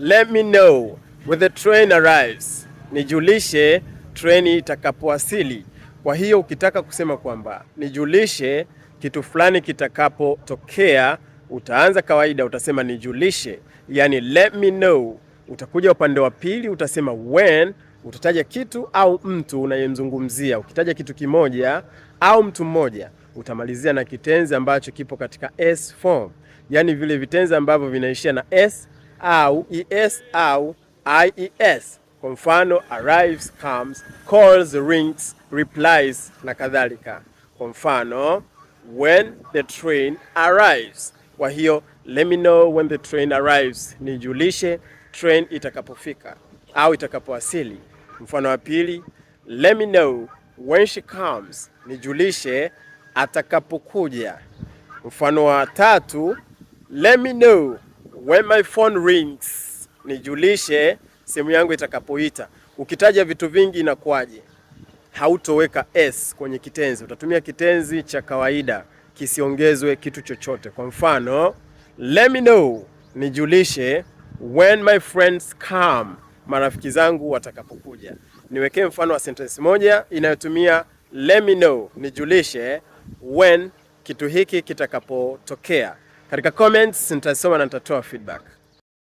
Let me know when the train arrives, nijulishe treni itakapowasili. Kwa hiyo ukitaka kusema kwamba nijulishe kitu fulani kitakapotokea, utaanza kawaida, utasema nijulishe, yani let me know. Utakuja upande wa pili utasema when, utataja kitu au mtu unayemzungumzia. Ukitaja kitu kimoja au mtu mmoja, utamalizia na kitenzi ambacho kipo katika s form, yani vile vitenzi ambavyo vinaishia na s au es au ies. Kwa mfano arrives, comes, calls, rings, replies na kadhalika. Kwa mfano when the train arrives. Kwa hiyo let me know when the train arrives, nijulishe train itakapofika au itakapowasili. Mfano wa pili, let me know when she comes, nijulishe atakapokuja. Mfano wa tatu, let me know when my phone rings, nijulishe simu yangu itakapoita. Ukitaja vitu vingi inakuwaje? Hautoweka s kwenye kitenzi, utatumia kitenzi cha kawaida kisiongezwe kitu chochote. Kwa mfano, let me know, nijulishe when my friends come, marafiki zangu watakapokuja. Niwekee mfano wa sentence moja inayotumia let me know, nijulishe when kitu hiki kitakapotokea. Katika comments nitasoma na nitatoa feedback.